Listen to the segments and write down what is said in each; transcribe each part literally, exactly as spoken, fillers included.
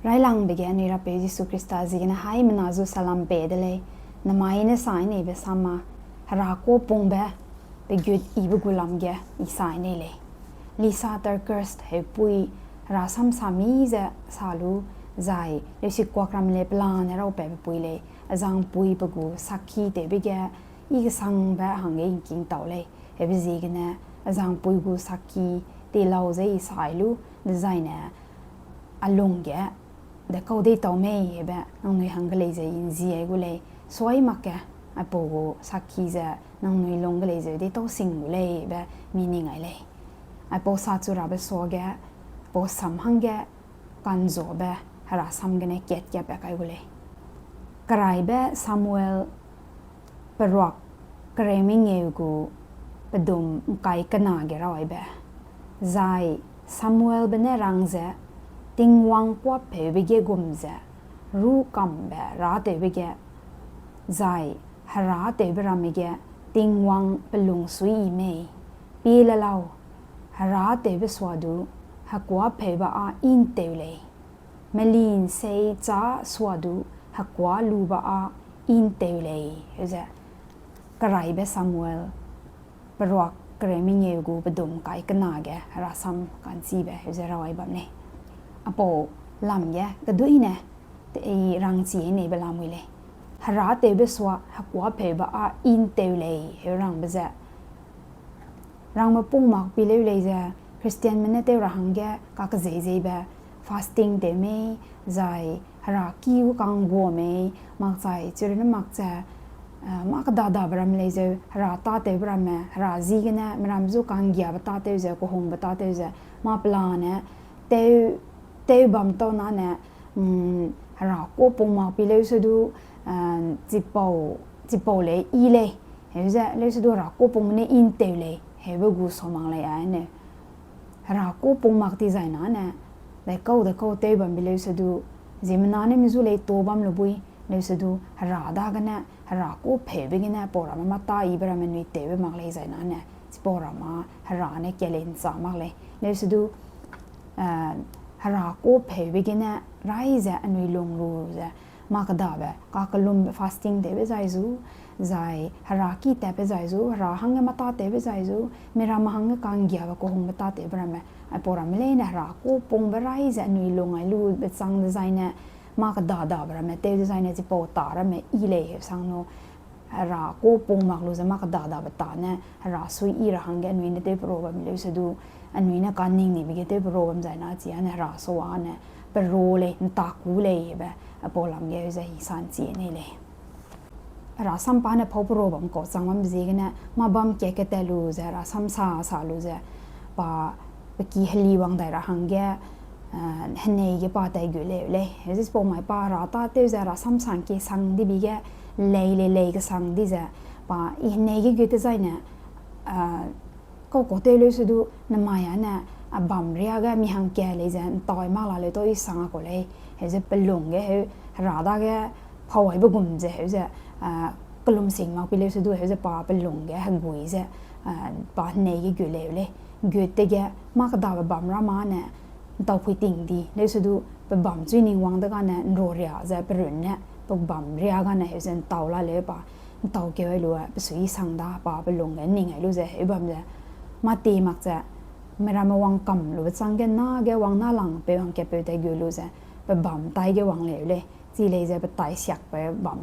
Railangbe ge anui Rapeu Jisu Khrista ziegene haimena zu salam pei de lei. Namai ne sai neibe sama, Hera kuâ pungbe, pe gut yibe gu lam ge i sai nei lei. Lisa TerKeurst heupui, Hera sam sa mi ze sa lu, zai leusikuak ram lei pelane raw patbe pui lei, azangpui pe gu sakhi tewbe ge, i kesangbe hangge i ngking tau lei. Heube ziegene, azangpui gu sakhi tei lau ze i sai lu, dezaine a lung ge, dekau deîtau mei hebe nangnui hangge lei ze i nziai gu lei, suai mak ge, aipau gu sakhi ze nangnui lungge lei ze deîtau sing gu lei be mi ning ai lei. Aipau sa chu rabe suage, aipau sam hangge kanzuabe Hera sam gene kat kia pa kai gu lei. Keraibe Samuel peruak kereu mengeu gu pedum ngkai kena ge raw aibe. Zai Samuelbe ne rang ze, Tingwang kuâpheube ge gum ze, rûkambe râtewbe ge, zai herâtewbe ramme ge Tingwang pe lungsui yi mei? Pie le lau, herâtewbe suadu hekuâpheube â i nteu lei, meli'nsei châ suadu hekuâ lube â i nteu lei, heuze Keraibe Samuel peruak kereu mengeu gu pedum ngkai kena ge Hera sam ka'nchibe heuze raw ai bam lei. Aipau lam ge keduine te i rangchi neibe lamui lei. Herâtewbe sua hekuâpheube â i nteu lei heu rangbe ze, rangme pung mak pi leu lei ze, Christianme ne tew ra hangge kakezei zeibe, fasting tew mei, zai Hera ki gu ka'nggua mei, makchai chirunne mak ze, mâ kedadabe ramme lei zeu, Hera tâtewbe ramme, Hera ziegene miram zu ka'nggiabe tâtew ze, kehungbe tâtew ze, mâ pelane tew, tew bam tau nane, Hera kuâ pung mak pi leu se du, chipau, chipau lei i lei, heuze leu se du Hera kuâ pungme ne i nteu lei heube gu sa mak lei a ne. Hera kuâ pung mak ti zai nane, dekau dekau tew bambe leu se du, ziemmena ne mi zu lei to bam lu bui, leu se du Hera dagene, Hera kuâpheube gene pau ramme mâ tâ yibe ramme nui tewbe mak lei zai nane, chipau ramme Hera ne kale nchâ mak lei. Leu se du, Hera kuâpheube gene rai ze anui lung lu ze, mâ kedabe, kakellumbe fasting tewbe zai zu, zai Hera ki tatbe zai zu, Hera hangge mâ tâtewbe zai zu, miramme hangge ka'nggiabe kehungbe tâtewbe ramme, aipau ramme leine Hera kuâ pungbe rai ze anui lung ai lu bechâng dezaine, mâ kedadabe ramme tew dezaine chipau tâ ramme i lei heusang nu, Hera kuâ pung mak lu ze mâ kedadabe tâ ne Hera sui yi ra hangge anui ne tewpera bam leu se du, anui ne kaning nibe ge tewpera bam zai na chi ane Hera sua ne, pera lei, ntaku lei be, aipau lam ge ze i sanchi nei lei. Hera sam pa ne pau pera bam kau chang bambe ziegene, mâ bam ka ketat lu ze, Hera sam sa sa lu ze, pa, pe ki heli wang dai ra hangge, henei ge pa tai gu leu lei. Heze chipau mai pa Hera tâtew ze Hera sam sang kesang dibe ge, lei lei lei kesang di ze, pa i henei ge gut dezaine, kau kau tew leu se du, namai ane, a bam riage mi hangkat lei ze ntau mak la leu tau i sang a kau lei. Heze pe lung ge heu, Hera dage pau aibe gum ze heuze, kellum sing mak pi leu se du heuze pa pe lung ge hegui ze, pa henei ge gut leu lei. Gut dege, mâ kedabe bam ra mâ ne, ntau pui ting di leu se du, pe bam chui ning wang degane nrua ria ze pe runne, pe bam riagane heuze ntau la leu pa, ntau keu ai lu, pe sui sang da pa pe lung ge ning ai lu ze heu bam ze, mâ ti mak ze, miramme wang kam lube châng ge nage wang na lang peu hangkatpeu tai gu lu ze, pe bam tai ge wang leu lei, chi lei ze pe tai siakbe bam,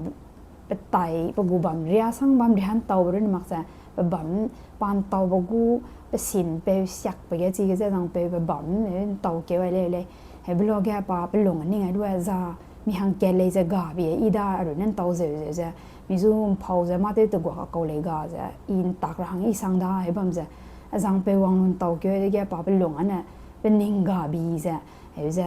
pe tai pe gu bam riasang bam riha ntaube runne mak ze, pe bam pa ntaube gu, pe sinpeu siakbe ge chige ze zangpeu pe bam ne ntau keu ai leu lei. Heube luage pa pe lung ning ai lu za, mi hangkat lei ze gabe i da, a runne ntau zeu zeu ze, mi zu mpau ze mâ tew teguak a kau lei ga ze, i ntak ra hang i sang da heu bam ze, a zangpeu wang lu ntau keu ai dege pa pe lung ane, pe ning gabe ze, heu ze,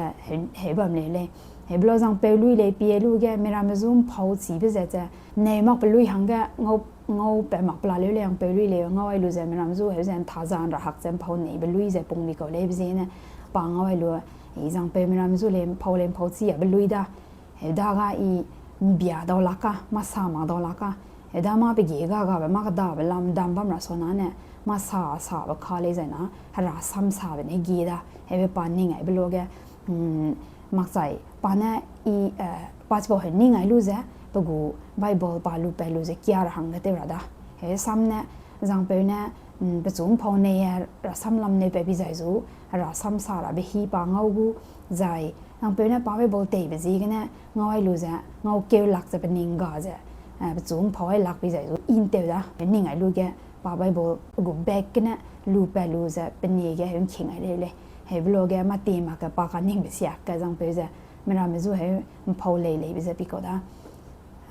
heu bam leu lei. Heube lau zangpeu lui lei pie lu ge, miramme zu mpau chibe zat ze, neu mak pe lui hangge, ngau, ngau pat mak pela leu lei zangpeu lui lei, ngau ai lu ze, miramme zu heuze ntha za nra hak ze mpau neibe lui ze pung di kau leibe ziegene, pa ngau ai lu, i zangpeu miramme zu lei mpau lei mpau chi abe lui da, heu daga i mbia dau lak a, mâ sa mak dau lak a, heu da mâ pe gie ga gabe mâ kedabe lam dam bam ra sua nane, mâ sa sabe ka lei zai na, Hera sam sabe ne gie da, heube pa ning aibe luage, Makchai pa ne i, eh, pa chipau heu ning ai lu ze, pe gu Bible pa lupat lu ze kia ra hangge tew ra da. Heu sam ne, zangpeu ne, mm, pechu ’mpau nei e, rasam lam neu pat bi zai zu, rasam sa rabe hi pa ngau gu, zai, zangpeu ne pa Bible teibe ziegene, ngau ai lu ze, ngau keu lak ze pe ning ga ze, eh, pechu ’mpau ai lak bi zai zu, i ’ntew da, ning ai lu ge, pa Bible gu bag gene, lupat lu ze, pe nie ge heu ’ngking ai leu lei. Heube luage mâ ti mak ge pa kaningbe siak ge zangpeu ze, miramme zu heu ’mpau lei leibe ze pi kau da.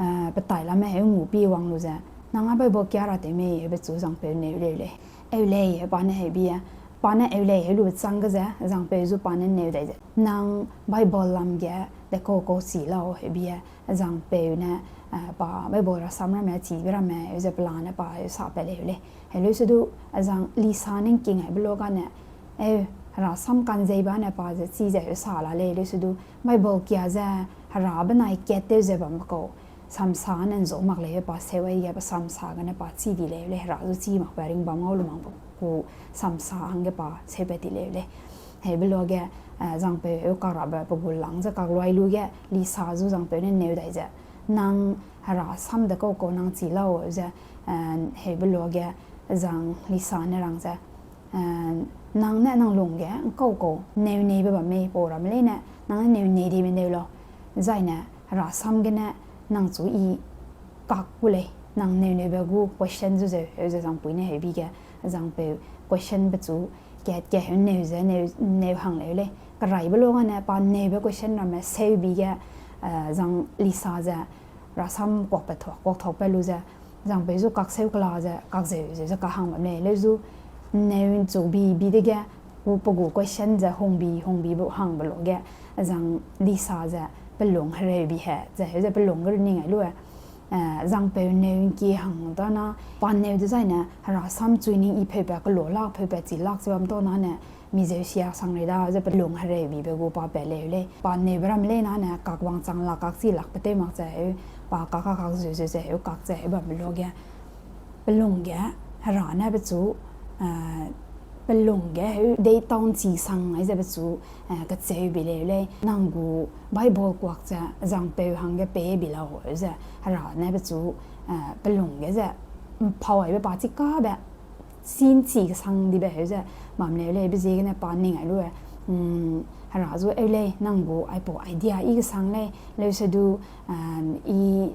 Eh, pe tai lamme heu ngu pi wang lu ze, nang a Bible kia ra tew mei, heube chu zangpeu neu leu lei. Eu lei, heu pa ne heu bi e, pa ne eu lei heu lu chang ge ze, zangpeu zu pa ne neu dai ze, nang Bible lam ge, de kau kau chi lau heu bi e, zangpeu ne, eh, pa Bible rasam ramme, chibe ramme, heu ze pelane pa heu sa pat leu lei. Heu leu se du, zang Lisa ne ’ngking aibe luage ne, eu, rasam kanzeibe ne pa ze chi ze heu sa la lei, leu se du, Bible kia ze, hera benai kat tew ze bambe kau, samsa ne ’nzau mak lei, pa seu ai ge pe samsa gene pa chi di leu lei, hera zu chi makbe ringbam ngau lu makbe gu samsa hangge pa seupat ti leu lei. Heube luage, eh, zangpeu heu kak rabe pe gu lang ze kak luai lu ge, Lisa zu zangpeu ne neu dai ze, nang hera sam de kau kau nang chi lau ze, eh, heube luage, zang Lisa ne rang ze, eh, nang ne nang lung ge ’ngkau kau neu neibe bam mei pau ramme leine, nang ne neu nei dime neu lau. Zaine, hera sam gene nang chu i kak gu lei, nang neu neube gu question zu zeu, heu ze zangpui ne heu bi ge, zangpeu question pechu kat ge heu neu ze, neu, neu hang leu lei. Keraibe luage ne pa neube question ramme seu bi ge, eh, zang Lisa ze, rasam kuakbe thuak, kuak thuak pat lu ze, zangpeu zu kak seu kela ze, kak zeu zeu ze kak hang bam lei, leu zu, neu ’nchu bi bi dege, gu pe gu question ze hungbi, hungbi bu hangbe luage, zang Lisa ze pelung hereu bi he, ze heu ze pelung ge ning ai lu e, eh, zangpeu neu ’ngkie hang da na, pa neu dezaine, hera sam chui ning i pheupat kelo lak, pheupat chi lak ze bam tau na ne, mi zeu sia sang rei da, ze pelung hereu bibe gu pa pat leu lei. Pa neube ramme leine ne, kak wangchang lak, kak chi lak pe tew mak ze heu, pa kak kak kak zeu zeu ze heu, kak ze heu bambe luage, pelung ge, hera ne pechu, eh, pelung ge heu deitau ’nchi sang ai ze pechu, eh, kacheu bi leu lei. Nang gu Bible kuak ze, zangpeu hangge pei bi lau, heu ze, hera ne pechu, eh, pelung ge ze, ’mpau aibe pa chikabe, chi ’nchi kesang dibe heu ze, bam leu lei, be ziegene pa ning ai lu e, mm, hera zu eu lei, nang gu aipau idea i kesang lei, leu se du, eh, i,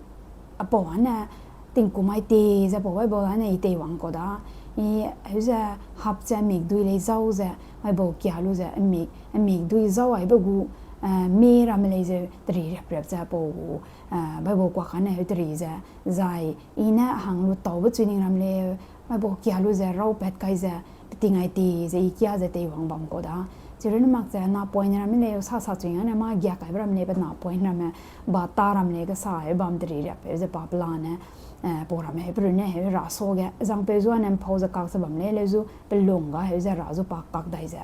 apau ane, tingkum ai te ze pau Bible ane i teiwang kau da, i, heu ze hap ze mikdui lei zau ze, Bible kia lu ze, mik, mikdui zau aibe gu, eh, mi ramme lei zeu, teri riap riap ze pau gu, eh, Bible kuak kane heu teri ze, zai, i ne hang lu taube chui ning ram lei, Bible kia lu ze, raupat kai ze, peting ai te ze, i kia ze teiwang bam kau da. Chirunne mak ze, napoine ramme lei, sa sa chui ngane mâ gia kaibe ram lei, pe napoine ramme, ba ta ram lei, kesa heu bam teri riap heu ze pa pelane, eh, pau ramme heu perunne heu hera sau ge, zangpeu zu ane ’mpau ze kak ze bam lei, leu zu pelung ga heu ze hera zu pa kak dai ze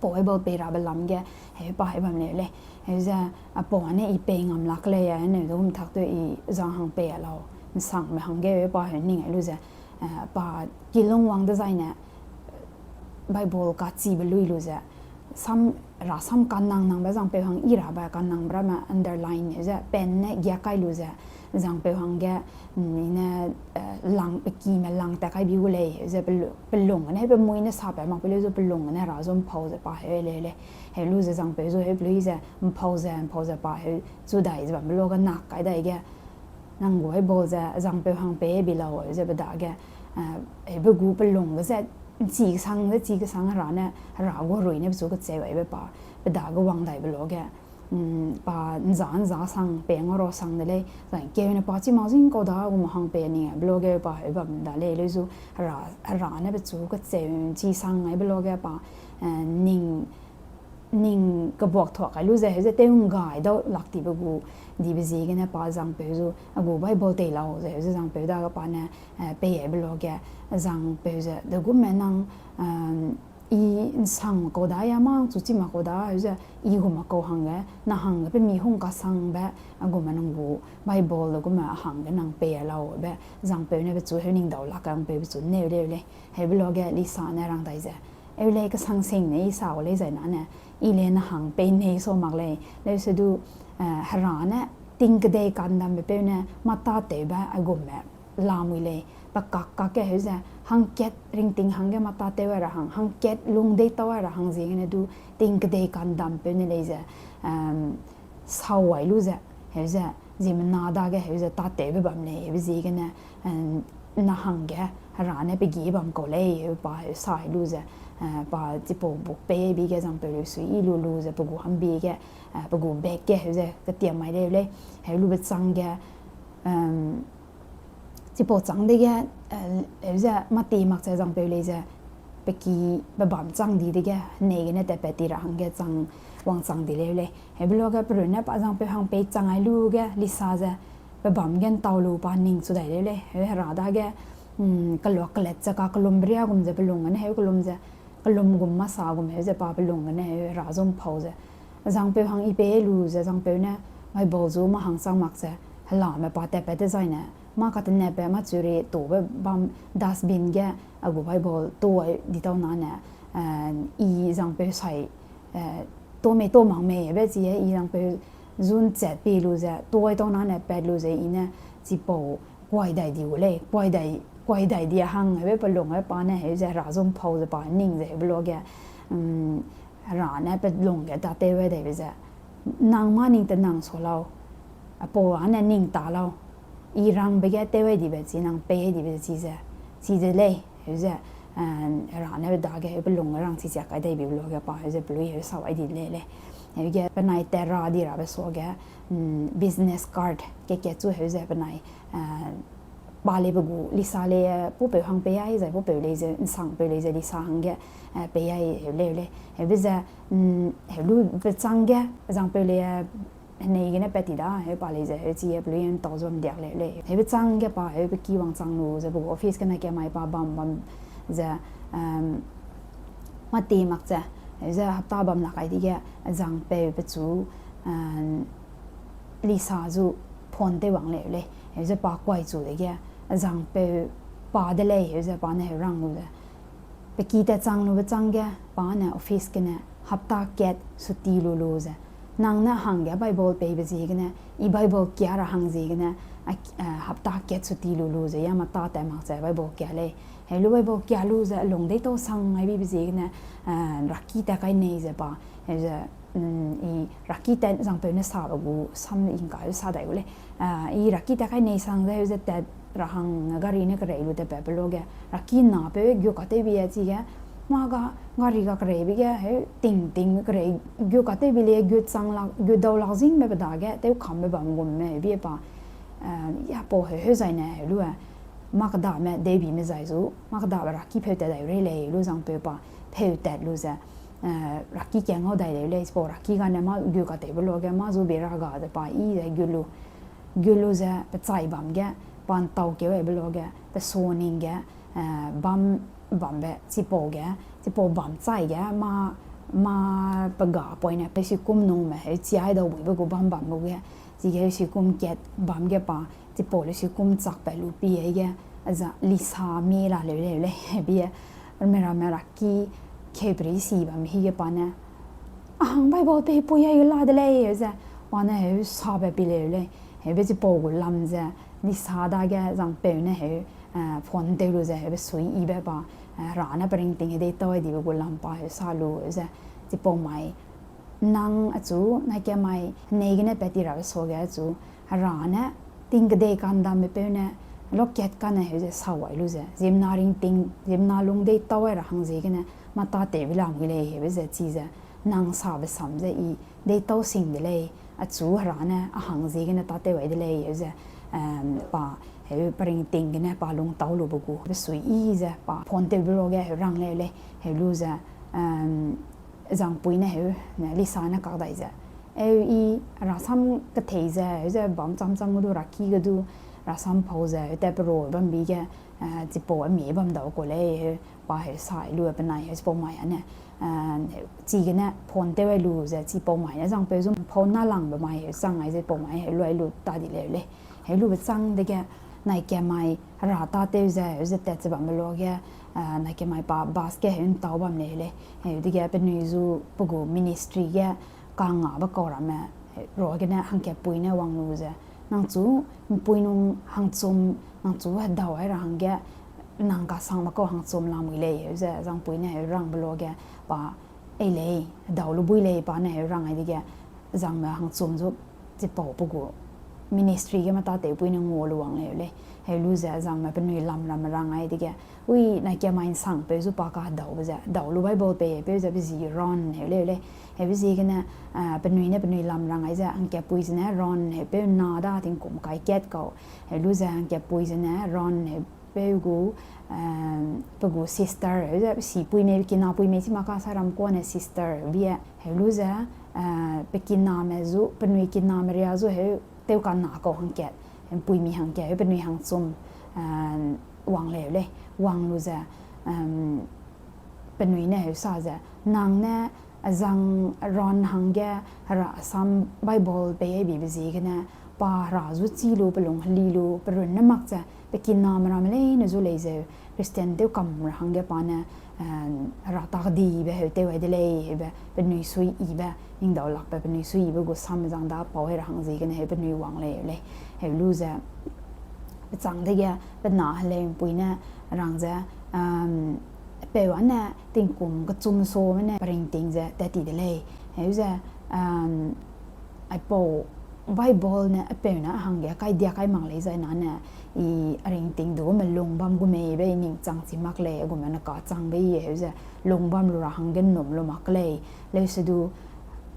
pau Bible pei rabe lam ge, heu pa heu bam leu lei. Heu ze, apau ane i pei ngam lak lei, a neu de gum tak te i zang hang pei a lau. ’Nsangme hangge heu pa heu ning ai lu ze, eh, pa kilung wang dezaine, Bible kachibe lui lu ze, sam, rasam kanang nangbe zangpeu hang i rabe kanangbe ramme underline heu ze, pen ne gia kai lu ze, zangpeu hangge, mm, i ne, eh, lang, pe kime lang tat kai bi gu lei, heu ze pelu-, pelung gene, heu pe mui ne sapat mak pe leu zu pelung gene hera zu ’mpau ze pa heu leu lei. Heu lu ze zangpeu zu heu pe lui ze, ’mpau ze, ’mpau ze pa heu chu dai ze bambe luage nak kai dai ge, nang gu Bible ze zangpeu hang pei bi lau, heu ze pe dage, eh, heube gu pelung ge ze, ’nchi kesang ze, chi kesang hera ne, hera gu herui ne pechu kacheu aibe pa, pe dage wang daibe luage, mm, pa ’nza ’nza sang, pei ngau ra sang de lei, zai keu ne pa chi mak zing kau da, gu ma hang pei ning aibe luage pa heu bam da lei, leu zu hera, hera ne pechu kacheu ’nchi sang aibe luage pa, eh, ning, ning kebuak thuak kai lu ze, heu ze tew ’nggai dau lak tibe gu, dibe ziegene pa zangpeu zu, a gu Bible tei lau ze, heu ze zangpeu dage pa ne, eh, pei aibe luage, zangpeu ze, degumme nang, eh, i ’nsang kau da, ya mâ ’nchu chi mak kau da, heu ze, i gu mak kau hangge, na hangge pe mi hung kasangbe, a gu ma nang gu Bible degumme hangge nang pei a lau be, zangpeu ne pechu heu ning dau lak ge, zangpeu pechu neu leu lei, heube luage Lisa ne rang dai ze, Eu lei kesang sing ne i sa gu lei zai nane, i le nahang pei nei sa mak lei, leusedu, eh, Hera ne ting kedei kandambe peu ne mâ tâtewbe aigumme lamui lei, pe kak kak ge heu ze, hangkat ringting hangge mâ tâtew ai ra hang, hangkat lung deîtau ai ra hang ziegene du, ting kedei kandam peu ne lei ze, em, sau ai lu ze, heu ze, ziemmena dage heu ze tâtewbe bam lei, heube ziegene, em, nahangge Hera ne pe gi bam kau lei, heu pa heu sai lu ze, eh, pa chipau buk pei bi ge zangpeu leu sui i lu lu ze pe gu hambi ge, eh, pe gu bag ge heu ze ketiam mai lei lei, heu lube chang ge, em, chipau châng dege, eh, heu ze mâ ti mak ze zangpeu lei ze, pe ki pe bam chang di dege, nei gene tatpat ti ra hangge chang, wangchang di lei lei. Heube luage pe runne pa zangpeu hang pei chang ai lu ge, Lisa ze, pe bam ge ntau lu pa ning chu dai lei lei. Heu Hera dage, mm, keluak kelet ze kakellumbe riagum ze pe lung gene heu kellum ze, kellum gum masa gum heu ze pa pe lung gene heu Hera zu mpau ze, zangpeu hang i pei lu ze zangpeu ne, Bible zu mâ hang chang mak ze, helame pa tatpat dezaine, mâ katenebe mâ churi tube bam dustbin ge, a gu Bible tu ai di tau nane, eh, i zangpeu sai, eh, tu mei tu mak mei be chie i zangpeu zu nchat pi lu ze, tu ai tau nane pat lu ze i ne, chipau kuai dai di gu lei, kuai dai, kuai dai di hang heube pe lung ge pa ne heu ze Hera zu mpau ze pa ning ze heube luage, mm, Hera ne pe lung ge tâtew ai daibe ze, nang mâ ning te nang sa lau, apau ane ning ta lau, i rangbe ge tew ai dibe chi nang pei ai dibe chi ze, chi de lei, heu ze, eh, Hera ne pe dage heu pe lung ge rang chi chiak kai dai bibe luage pa heu ze pelui heu sau ai di lei lei. Heuge penai tat ra di rabe suage, mm, business card ke ke chu heu ze penai, eh, pa lei pe gu Lisa lei, eh, pupeu hang pei ai zai pupeu lei ze, nsangpeu lei ze Lisa hangge, eh, pei ai heu lei lei. Heube ze, mm, heu lube chang ge, zangpeu lei, eh, nei gene pat ti da, heu pa lei ze, heu chi, eh, pelui ntau zu bam diak lei lei. Heube chang ge pa, heu pe ki wangchang lu ze, pe gu office gene kemai pa bam bam ze, em, mâ ti mak ze, heu ze hapta bam lak kai dege, zangpeu pechu, em, Lisa zu phone tew wang lei lei, heu ze pa kuai chu dege, zangpeu pa de lei, heu ze pa ne heu rang lu ze, pe ki tat chang lube chang ge, pa ne office gene hapta kat suti lu lu ze, nang ne hangge Bible peibe ziegene, i Bible kia ra hang ziegene, a, eh, hapta kat suti lu lu ze, ya mâ tâtew mak ze Bible kia lei. Heu lu Bible kia lu ze, lung deîtau sang ai bibe ziegene, eh, raki tat kai nei ze pa, heu ze, mm, i raki tat zangpeu ne sabe gu sam ingka heu sa dai gu lei. Ah, i raki tat kai nei sang ze heu ze tat ra hang gari ne kerei lu tatpat pe luage, raki napeu gu katewbi e chige, mâ ga gari ga kereibe ge heu ting ting kerei gu katewbi lei, gu chang lak, gu dau lak zingbe pe dage, tewkambe bam gumme bi pa, eh, ya pau heu heu zaine heu lu e, mâ kedame deibime zai zu, mâ kedabe raki pheu tat dai rei lei lu zangpeu pa, pheu tat lu ze, eh, raki kia ngau dai lei lei, chipau raki gane mâ gu katewbe luage, mâ zu bi ra ga ze pa i ze gu lu, gu lu ze pe chai bam ge, pa ntau keu aibe luage, pe suning ge, eh, bam, bambe, chipau ge, chipau bam chai ge, mâ, mâ pe ga poine, pe sikum nungme, heu chiai dau buibe gu bam bambe ge, chige heu sikum kat bam ge pa, chipau le sikum chakpat lu pi ai ge, a za Lisa mi la leu leu lei, bi e, ramme ramme raki, keu peri si bam hige pa ne, a hang Bible pei pui ai la de lei, heu ze, pa ne heu sabe pi leu lei, heube chipau gu lam ze, Lisa dage zangpeu ne heu, eh, phone tew lu ze, heube sui ibe pa, eh, Hera ne pe ringting deîtau ai dibe gu lam pa heu sa lu, heu ze, chipau mai, nang achu, nai kemai, nei gene pat ti rabe suage achu, Hera ne, ting kedei kandambe peu ne, lokat kane heu ze sau ai lu ze, ziemmena ringting, ziemmena lung deîtau ai ra hang ziegene, mâ tâtewbe lamui lei, heube ze chi ze, nang sabe sam ze i, deîtau sing de lei, achu Hera ne, a hang ziegene tâtew ai de lei, heu ze, em, pa, heu pe ringting gene pa lungtau lube gu, pe sui i ze, pa phone tewbe luage heu rang leu lei, heu lu ze, em, zangpui ne heu, ne Lisa ne kak dai ze, eu i rasam kethei ze, heu ze bam cham cham ge du, raki ge du, rasam pau ze, heu tat pe ro bambi ge, eh, chipau a mi bam dau ku lei, heu, pa heu sai lu penai heu chipau mai ane, eh, chigene phone tew ai lu ze, chipau mai ne zangpeu zu phone na langbe mai heu chang ai ze chipau mai heu lu ai lu ta di leu lei. Heu lube chang dege, nai kemai, Hera tâtew ze, heu ze tat ze bambe luage, Naikemai pa bus ge heu ntau bam lei lei. Heu dege penui zu pe gu ministry ge kangabe kau ramme, ruagene hangkatpui ne wang lu ze, nang chu ’mpuinung hangchum, nang chu hedau ai ra hangge nang kasangme kau hangchum lamui lei, heu ze zangpui ne heu rangbe luage pa, ei lei, hedau lu bui lei pa ne heu rang ai dege, zangme hangchum zu chipau pe gu ministry ge mâ tâtewpui ne ngua lu wang lei lei. Heu lu ze zangme penui lam ramme rang ai dege, ui, naikemai ’nsangpeu zu pa kahedaube ze, hedau lu Bible peipeu ze pe zi Ron heu lei lei. Heube ziegene, penui ne penui lam rang ai ze, hangkatpui zene Ron heupeu na da tingkum kai kat kau. Heu lu ze hangkatpui zene Ron heupeu gu, pe gu sister, heu ze pe sipui mei, pe kinapui mei chi mâ ka sai ram kuane sister bie. Heu lu ze, pe kiname zu, penui kiname ria zu heu tew kana kau hangkat, ’mpuimi hangkat, heu penui hangchum wang lei lei, wang lu ze, penui ne heu sa ze, nang ne azang Ron hangge hera sam Bible pei ai bibe ziegene, pa hera zu chî lu, pe lung heli lu, pe runne mak ze, pe kiname ramme leine zu lei zeu, Christian tew kam ra hangge pa ne, hera takdibe heu tew ai de lei, heube penui suiyibe, ningdaulakbe penui suiyibe gu sam zang da pau ai ra hang ziegene heu penui wang lei lei. Heu lu ze, pechâng dege pe na heleu'mpui ne rang ze, apeu â ne tingkum kechum same ne pe ringting ze tat ti de lei. Heu ze, aipau Bible ne apeu ne a hangge kaidiak kai mak lei zai nane, i a ringting du melung bam gu meibe i ning chang chi mak lei, a gume ne kachangbe i heu ze lung bam lu ra hangge ’nnum lu mak lei. Leusedu,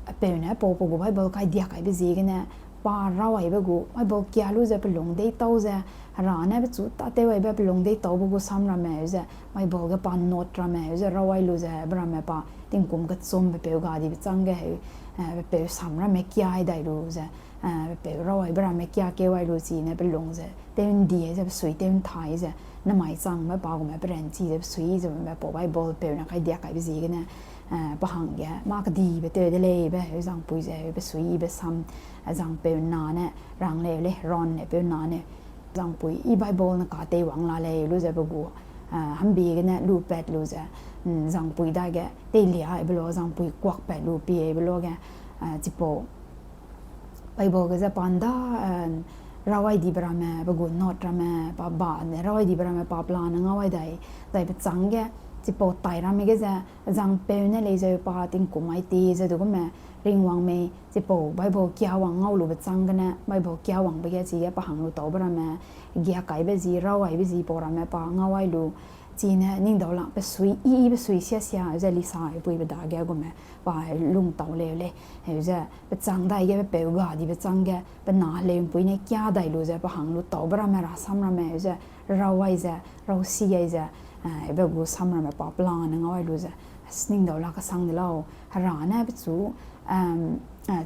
apeu ne apau pe gu Bible kaidiak kaibe ziegene, pa raw aibe gu Bible kia lu ze pe lung deîtau ze, hera ne pechu tâtew aibe pe lung deîtaube gu sam ramme heu ze, Bible ge pa note ramme heu ze raw ai lu ze, be ramme pa tingkum kechum pe peu gadibe chângge heu, pe peu sam ramme kia ai dai lu ze, pe peu raw aibe ramme kia keu ai lu chine pe lung ze tew ’ndi ze, pe sui tew ’nthai ze, nemai changbe pa gume pe ranchi ze pe sui ze bambe pau Bible peu ne kaidiak kaibe ziegene, pe hangge mâ kedibe tew de leibe heu zangpui ze heu pe suiyibe sam, zangpeu na ne rang lei lei, Ron ne peu na ne, zangpui i Bible ne kateiwang la lei lu ze pe gu, hambie gene lupat lu ze, zangpui dage teilia aibe lu, zangpui kuakpat lu pie aibe luage, chipau Bible ge ze pa ’nda, raw ai dibe ramme, pe gu note ramme, pa ba ne raw ai dibe ramme pa plan ne ngau ai dai, zai pechâng ge, chipau tai ramme ge ze, zangpeu ne lei zeu pa tingkum ai ti ze du gume, ringwang mei, chipau Bible kia wang ngau lube châng gene, Bible kia wangbe ge chige pa hang lu taube ramme, giak kaibe zi, raw aibe zi pau ramme pa ngau ai lu, chine ningdaulak pe sui, i, i pe sui sia sia, ze Lisa heu puibe dage gume, pa heu lung tau lei lei, heu ze, pechâng dai ge pe peu gadibe chângge, pe na heleu'mpui ne kia dai lu ze, pa hang lu taube ramme rasam ramme, heu ze, raw ai ze, raw si ai ze, heube gu sam ramme pa plan ne ngau ai lu ze, ningdaulak kesang de lau, hera ne pechu,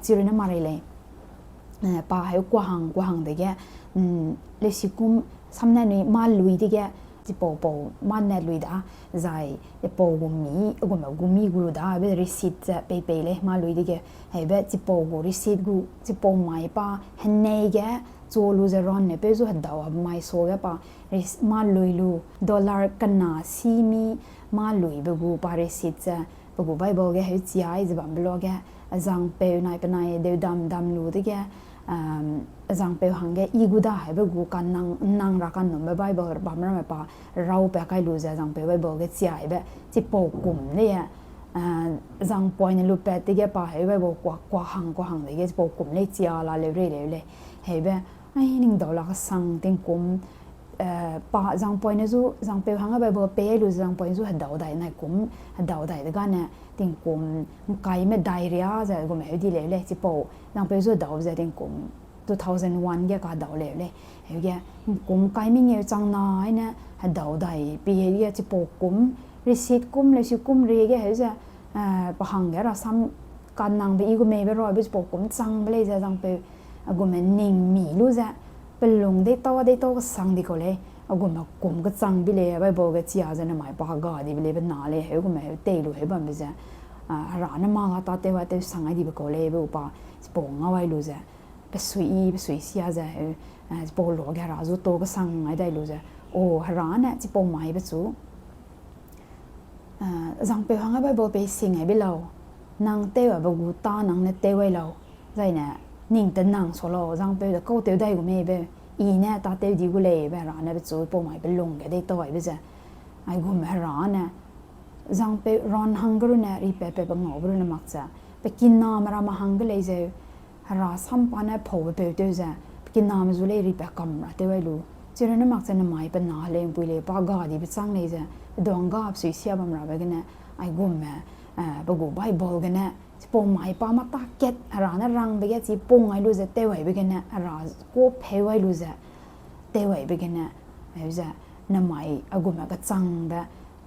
chirune marei lei, pa heu kuahang, kuahang dege, leusikum samne nui mâ lui dege, chipau pau mâ ne lui da, zai, chipau gu mi, gume gu mi gu lu da, heube receipt ze pei pei lei mâ lui dege, heube chipau gu receipt gu, chipau mai pa, henei ge, chu lu ze Ron ne peu zu hedau a mai suage pa, mâ lui lu, dollar kena si mi, mâ luibe gu pa receipt ze, pe gu Bible ge heu chia ai ze bambe luage, zangpeu nai penai deu dam dam lu dege, zangpeu hangge i gu da heube gu kanang, nang ra kanumbe Bible bam ramme pa, raw pa kai lu ze zangpeu Bible ge chia aibe, chipau kum lei, zangpoine lupat dege pa heu Bible kuak, kuahang, kuahang dege chipau kum lei chia la leu rei leu lei, heube, ai ningdaulak kesang tingkum, pa zangpoine zu, zangpeu hangge Bible pei ai lu ze zangpoine zu hedau dai nai kum, hedau dai degane, tingkum, ’ngkai medai ria ze gume heu di leu lei, chipau, zangpeu zu hedau ze tingkum, two thousand one ge kadau leu lei, heuge, kum ’ngkai mengeu chang nai ne, hedau dai pie ge chipau kum, receipt kum, leusikum rie ge heu ze, pa hangge rasam kanangbe i gu meibe rabe chipau kum changbe lei ze zangpeu, a gume ning mi lu ze, pe lung deîtau, deîtau kesang di kau lei, a gume kum kechang bi lei, Bible ge chia ze nemai pa gadibe lei, pe na lei, heu gume heu tei lu heu bambe ze, hera ne mâ ga tâtew a tew sang ai dibe kau lei, be pa, chipau ngau ai lu ze, pe sui i, pe sui sia ze heu, chipau luage hera zu tau kesang ai dai lu ze, o hera ne chipau maibe chu, Eh, zangpeu hangge Bible pei sing ai be lau, nang tew abe gu tâ nang ne tew ai lau, zaine ning te nang sa lau, zangpeu de kau tew dai gu mei be, i ne tâtew di gu lei be, Hera ne pechu pau mai pe lung ge dei tau ai be ze. Aigum Hera ne, zangpeu ran hangge runne, ripat pe pe ngaube runne mak ze, pe kiname ramme hangge lei zeu, Hera sam pa ne paube peu tew ze, pe kiname zu lei ripat kam ra tew ai lu. Chirunne mak ze nemai pe na lei ’mpui lei pa ga dibe châng lei ze, pe duang ga pesui sia bam rabe gene, aigumme, eh, pe gu Bible gene, chipau mai pa mâ tâ kat Hera ne rangbe ge chi pung ai lu ze tew aibe gene, Hera kuâ pheu ai lu ze, tew aibe gene, heu ze, nemai aigumme kechangbe,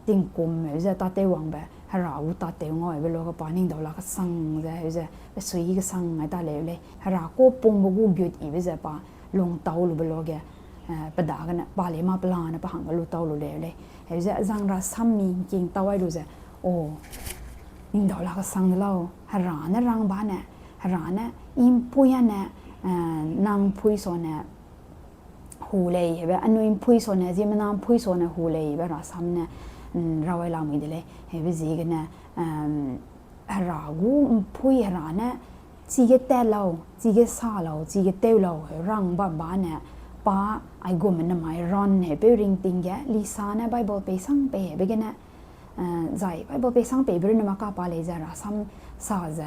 tingkum heu ze tâtew wangbe, Hera gu tâtew ngau aibe luage pa ning dau la kesang ze, heu ze, pesui kesang ai ta leu lei. Hera kuâ pungbe gu gut yibe ze pa lung tau lube luage, eh, pe dagene, pa lei mâ pelane pa hangge lu tau lu leu lei. Heu ze, zang rasam mi ’ngking tau ai lu ze, o, ning dau la kesang de lau, Hera ne rang ba ne, Hera ne, i ’mpui a ne, eh, nang ’mpui sa ne, hu lei, hebe, anui ’mpui sa ne, ziemmena ’mpui sa ne hu lei, hebe rasam ne, mm, rawai lamui de lei, hebe ziegene, em, Hera gu ’mpui Hera ne, chige tat lau, chige sa lau, chige tew lau, heu rang bam ba ne, pa aigumme nemai ran heupeu ringting ge, Lisa ne Bible pei sang pei hebe gene, eh, zai Bible pei sang peibe runne mâ ka pa lei ze rasam sa ze,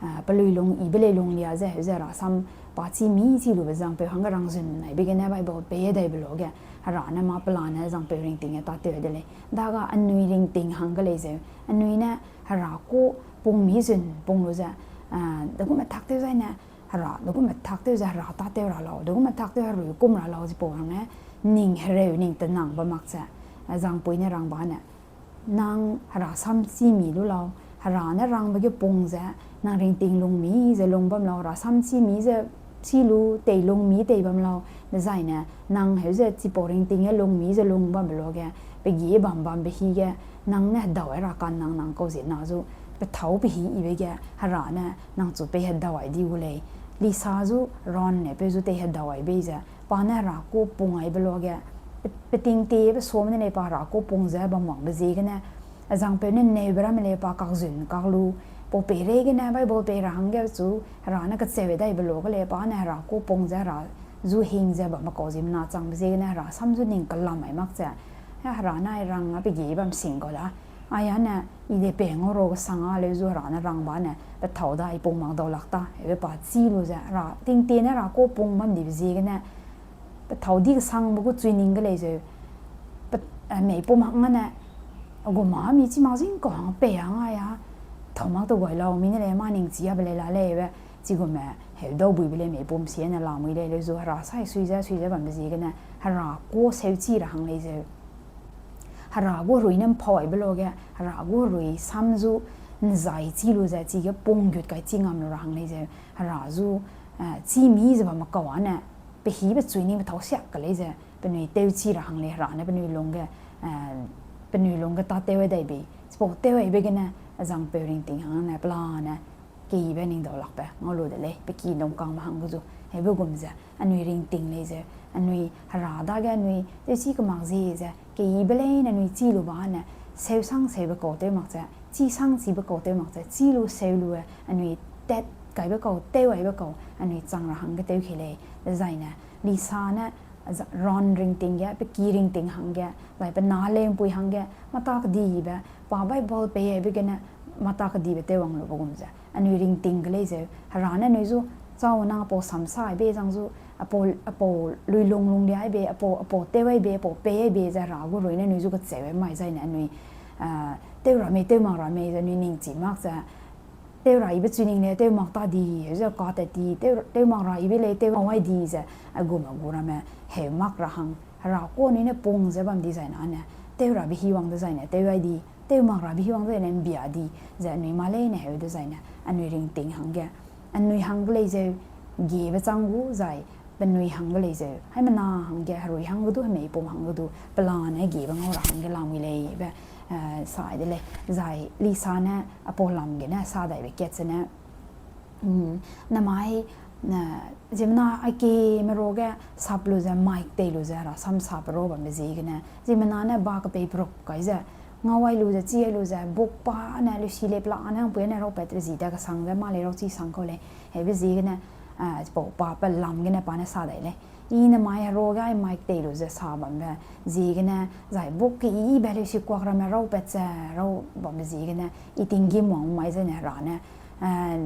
eh, pelui lung yibe lei lung lia ze, heu ze rasam pa chî mî chî lube zangpeu hangge rangzun naibe gene Bible pei daibe luage, Hera ne mâ pelane zangpeu ringting ge tâtew de lei. Daga anui ringting hangge lei zeu, anui ne Hera kuâ pung mî zun pung lu ze, eh, degume tak tew zai ne, Hera, degume tak tew ze Hera tâtew ra lau, degume tak tew herui kum ra lau, chipau hang ne, ning hereu ning tenangbe mak ze, eh, zangpui ne rang ba ne, nang Hera sam chî mî lu lau, Hera ne rangbe ge pung ze, nang ringting lung mî ze lung bam lau, Hera sam chî mî ze chî lu, tei lung mî tei bam lau, dezaine, nang heu ze chipau ringting ge lung mî ze lung bambe luage, pe gie bam bambe hi ge, nang ne hedau ai ra ka'nnang nang kau ziemmena zu, pe thâu pe hî yibe ge, Hera ne nang chu pei hedau ai di gu lei. Lisa zu ran ne peu zu tei hedau ai bei ze, pa ne Hera kuâ pung aibe luage, pe, pe tingtiebe suame ne lei pa Hera kuâ pung ze bam wangbe ziegene, zangpeu ne neube ramme lei pa kakzun kak lu, pau peireigene Bible pei ra hangge chu Hera ne kacheu daibe luage lei pa ne Hera kuâ pung ze Hera zu hing ze bamme kau ziemmena changbe ziegene Hera sam zu ning kelam ai mak ze, eh, Hera ne ai rang a pe gie bam sing kau da. Aia ne, i de pe ngau ra kesang a leu zu Hera ne rang ba ne, pe thâu da i pung mak dau lak ta, hebe pa chî lu ze, Hera, tingtie ne Hera kuâ pung bam dibe ziegene, pe thâu di kesangbe gu chui ning ge lei zeu, pe, eh, meipum hang ne, a gu mâ mi chî mak zing kau hang pei hang aia, thâu mak te guai lau, mi ne lei mâ ning chi abe lei la lei be, chigume, heu dau buibe lei meipum sie ne lamui lei leu zu Hera sai sui ze, sui ze bambe ziegene, Hera kuâ seuchî ra hang lei zeu. Hera gu herui ne ’mpau aibe luage, Hera gu herui sam zu ’nzai chî lu ze, chige pung gut kai chî ngam lu ra hang lei zeu. Hera zu, eh, chî mî ze bamme kau a ne, pe hîbe chui ning pe thâu siak ke lei ze, penui tewchî ra hang lei Hera ne penui lungge, eh, penui lungge tâtew dai bei. Chipau tew aibe gene, zangpeu ringting hang ne pelane, keyibe ning dau lakbe ngau lu de lei, pe ki nungkangme hangge zu, hebe gum ze, anui ringting lei zeu, anui Hera dage anui tewchî kemak zie ze, keyibe leine anui chî lu ba ne, seu sang seube kau tew mak ze, chî sang chîbe kau tew mak ze, chî lu seu lu e, anui tat kaibe kau, tew aibe kau, anui chang ra hangge tew ke lei, dezaine, Lisa ne, za-, ran ringting ge, pe ki ringting hangge, zai pe na leu'mpui hangge, mâ ta kedibe, pa Bible pei aibe gene, mâ ta kedibe tew wang lube gum ze, anui ringting ge lei zeu, Hera ne anui zu, chau nang apau samsa aibe zang zu, apau, apau luilung lunglia aibe, apau, apau tew aibe, apau pei aibe ze Hera gu herui ne anui zu kacheu e mai zaine anui, ah, tew ra mei, tew mak ra mei ze anui ning chî mak ze, tew ra yibe chui ning le tew mak ta di, heu ze katat di, tew, tew mak ra yibe lei tew wang ai di ze, aigum agu ramme, heu mak ra hang, Hera kuâ anui ne pung ze bam dizaine ne, tew rabe hi wang dezaine, tew ai di, tew mak rabe hi wang dezaine, ’mbia di, ze anui mâ leine heu dezaine, anui ringting hangge, anui hangge lei zeu, giebe chang gu zai, penui hangge lei zeu, haimena hangge, herui hangge du, hemeipum hangge du, pelane giebe ngau ra hangge lamui lei be, eh, sai de lei, zai Lisa ne, apau lam gene, sa daibe kat zene, mm, namai, na, ziemmena aike meroge sap lu ze, mic tei lu ze, Hera sam sap ro bambe ziegene, ziemmena ne ba kepei peruk kai ze, ngau ai lu ze, chi ai lu ze, buk pa ne, lusi lep la ne, hangpui ne raupat zi da kesang ze, mâ lei rau chi sang kau lei. Hebe ziegene, ah, chipau pa pe lam gene pa ne sa dai lei. I ne mai hero gai mai tei lu ze sa bambe ziegene, zai buk ke i be lusi kuak ramme raupat ze, rau bambe ziegene, i tinggîm wang mai zene Hera ne, eh,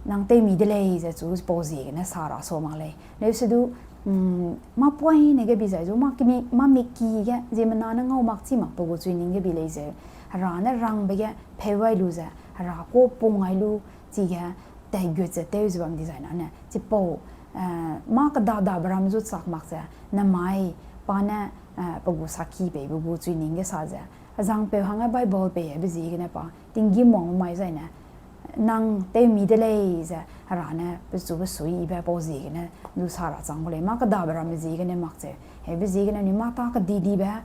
nang tewmi de lei ze chu chipau ziegene sa ra sa mak lei. Leuse du, mm, mâ poine ge bi zai zu, mâ kimi, mâ miki ge, ziemmena ne ngau mak chi mak pe gu chuining ge bi lei ze, Hera ne rangbe ge pheu ai lu ze, Hera ka pung ai lu, chige, tat gut ze tew ze bam dizai na ne, chipau, eh, mâ keda dabe ram zu chak mak ze, namai, pa ne, eh, pe gu saki peibe gu chuining ge sa ze, azangpeu hangge Bible pei aibe ziegene pa, tinggîm wang mai zai ne, nang tewmi de lei ze, Hera ne, pechu besuiyibe pau ziegene, du sa ra chang gu lei, mâ kedabe ramme ziegene mak ze, hebe ziegene anui mâ ta kedidibe,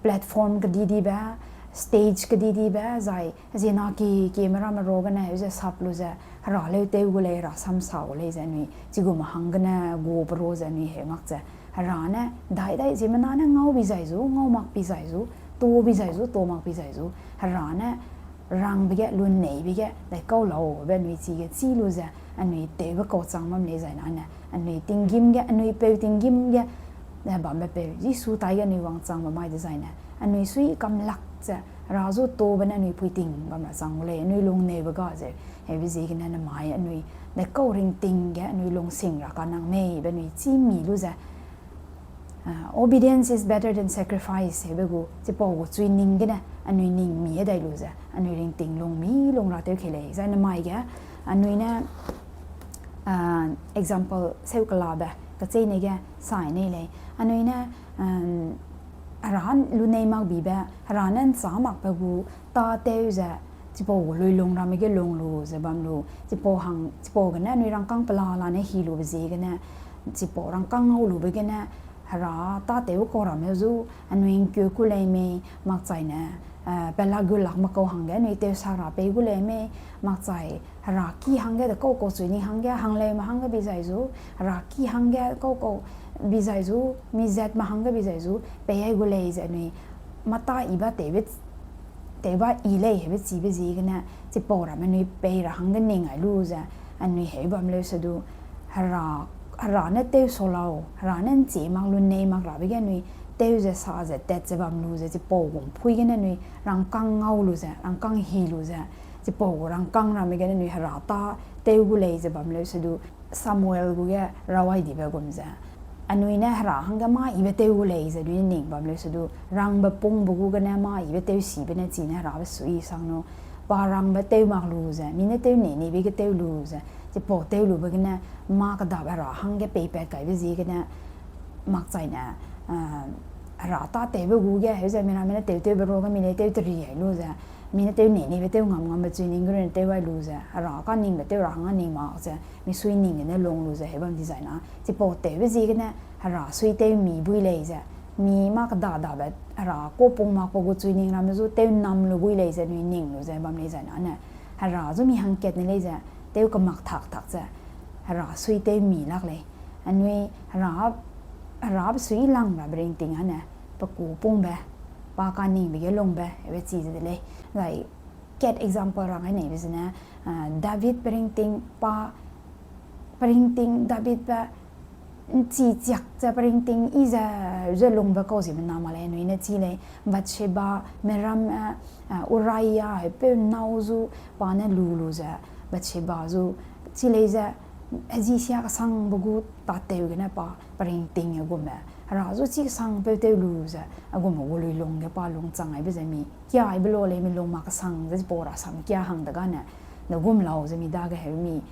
platform kedidibe, stage kedidibe, zai, ziena ki, ki meramme ro gene, heu ze sap lu ze, Hera leu tew gu lei, Hera sam sa gu lei ze anui, chigume hanggene, gu pe ro ze anui heu mak ze, Hera ne, dai dai, ziemmena ne ngau bi zai zu, ngau mak bi zai zu, to bi zai zu, to mak bi zai zu, Hera ne, rangbe ge, lunneibe ge, dai kau laube anui chige, chi lu ze, anui tewbe kau chang bam lei zai na ne, anui tinggîm ge, anui peu tinggîm ge, eh, bambe peu, Jisu tai ge anui wangchangbe mai dezai ne, anui sui kamlak ze, Hera zu tobe ne anui puiting bam ra chang gu lei, anui lungneube ga ze, hebe ziegene namai anui, dai kau ringting ge, anui lungsing ra kanang mei, be anui chî mi lu ze, Ah, obedience is better than sacrifice, hebe gu, chipau gu chuining gene, anui ning mi e dai lu ze, anui ringting lung mi lung ra tew kei lei, zai namai ge, anui ne, ah, example seu kelabe, kacheîne ge, sai nei lei, anui ne, um, Hera lunei mak bibe, Hera ne nchâ makbe gu, tâtew ze, chipau gu luilung ramme ge lung lu ze bam lu, chipau hang, chipau gene anui rangkâng pelala ne hi lube ziegene, chipau rangkâng ngau lube gene, Hera tâtew kau ramme zu, anui ngkeu ku lei mei, makchaine, eh, pela gu lakme kau hangge anui tewsak ra pei gu lei mei, makchai Hera ki hangge de kau kau chuining hangge, hangleume hangge bi zai zu, Hera ki hangge kau kau bi zai zu, mi zatme hangge bi zai zu, pei ai gu lei ze anui, mâ ta i ba tewbe, tewba i lei hebe chibe ziegene, chipau ramme anui pei ra hangge ning ai lu ze, anui heu bam leuse du, Hera, Hera ne tew sa lau, Hera ne nchie mak lu nei mak rabe ge anui, tew ze sa ze tat ze bam lu ze, chipau gu mpui gene anui, rangkâng ngau lu ze, rangkâng hi lu ze, chipau gu rangkâng ramme gene anui Hera tâtew gu lei ze bam leuse du, Samuel gu ge raw ai dibe gum ze, anui ne Hera hangge mâ ibe tew gu lei ze anui ning bam leuse du, rangbe pungbe gu gene mâ ibe tewsibe ne chine Herabe sui sang nu, pa rangbe tew mak lu ze, mi ne tew nei neibe ge tew lu ze, chipau tew lube gene, mâ kedabe Hera hangge peipat kaibe ziegene, makchaine, eh, Hera tâtewbe gu ge, heu ze mi ramme ne tewtewbe ruage mi lei tew teri ai lu ze, mi ne tew nei neibe tew ngam ngambe chuining ge rune tew ai lu ze, Hera kaningbe tew ra hangge ning mak ze, mi sui ning gene lung lu ze, heu bam dizai na, chipau tewbe ziegene, Hera sui tew mi bui lei ze, mi mâ keda dabe, Hera ka pung makbe gu chuining ramme zu tew nam lu bui lei ze, anui ning lu ze, bam lei zai na ne, Hera zu mi hangkat ne lei ze, tew kemak tak tak ze, Hera sui tew mi lak lei. Anui Hera, Herabe sui lang rabe ringting ane, pe ku pungbe, pa kaningbe ge lungbe, ebe chi ze de lei. Zai kat example rang ai neibe zene, ah, David pe ringting, pa, pe ringting Davidbe, nchi chiak ze pe ringting i ze, ze lungbe kau ziemmena mak lei, anui ne chi lei, Bathsheba, meram, eh, ah, Uriah, hepeu nâu zu, pa ne lu lu ze, Bathsheba zu, chi lei ze, heji sia kesangbe gu tâtew gene pa, pe ringting a gumme, Hera zu chi kesangpeu tew lu ze, a gumme gu luilung ge pa lungchang aibe ze mi, kia aibe la lei mi lung mak kesang ze chipau rasam kia hang degane, de gum lau ze mi dage heu mi,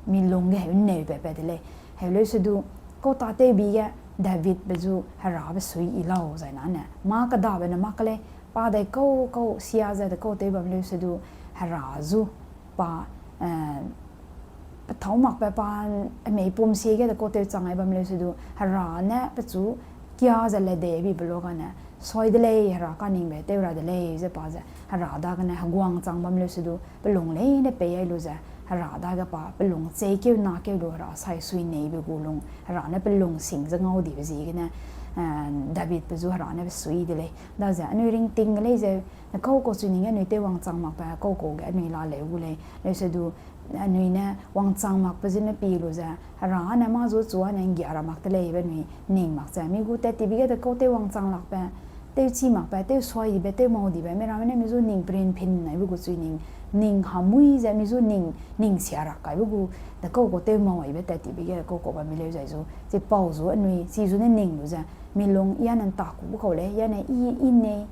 mi lung ge heu neu pat pat de lei. Heu leuse du, kau tâtewbi ge Davidbe zu Herabe sui i lau zai na ne, mâ kedabe ne mak lei, pa dai kau kau sia ze de kau tew bam leuse du, Hera zu pa, eh, pethâu makbe pa, meipum sie ge de kau tew chang ai bam leuse du, Hera ne pechu kia ze le dei bibe la gane, soi de lei, Hera kaningbe tew ra de lei ze pa ze, Hera dagene heguang chang bam leuse du, pe lung leine pei ai lu ze, Hera dage pa pelung cheikeu nakeu lu Hera sai sui neibe gu lung, Hera ne pelung sing ze ngau dibe ziegene, eh, Davidbe zu Hera ne pe sui de lei. Daze anui ringting de lei zeu, ne kau kau chui ning ge anui tew wangchang makbe, kau kau ge anui la leu gu lei. Leuse du, anui ne wangchang makbe zene pi lu ze, Hera ne mâ zu chu ane nggia ra mak de lei be anui ning mak ze. Mi gu tat tibe ge de kau tew wangchang lakbe, tewchi makbe, tew suai dibe, tew mau dibe, mi ramme ne mi zu ning perin pin naibe gu chui ning, ning hamui ze mi zu ning, ning sia ra kaibe gu, de kau kau tew mau aibe tat tibe ge kau kau bam mi leu zai zu, chipau zu anui, chi zu ne ning lu ze, mi lung i ane nta kube kau lei, i ane i, i nei,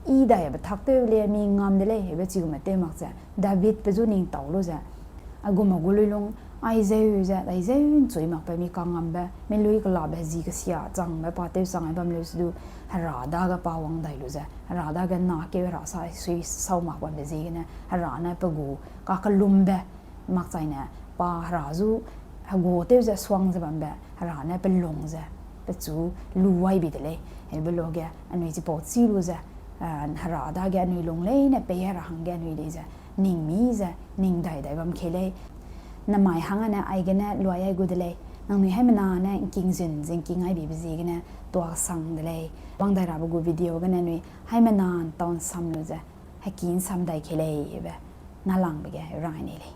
i daibe tak tew le mi ngam de lei, hebe chigume tew mak ze, Davidbe zu ning tau lu ze, a gume gu lui lung, ai zeu ze, ai zeu nchui makbe mi kangambe, mi lui kelabe zi kesia changbe pa tew chang ai bam leu se du, Hera dage pa wang dai lu ze, Hera dage nakeu Hera sai sui sau mak bambe ziegene, Hera ne pe gu kakellumbe, makchaine pa Hera zu, hegu tew ze suang ze bambe, Hera ne pelung ze, pechu lu wai bi de lei, hebe luage, anui chipau chi lu ze, eh, Hera dage anui lung leine pei ra hangge anui lei ze, ning mi ze, ning dai dai bam kei lei. Namai hang ane aigene luai ai gu de lei, nangnui haimena ne ngking zun ze ngking ai bibe ziegene tuasang de lei. Wang dai rabe gu video gene anui haimena ntau nsam lu ze, heki nsam dai kei lei, hebe, nalangbe ge rang ai nei lei.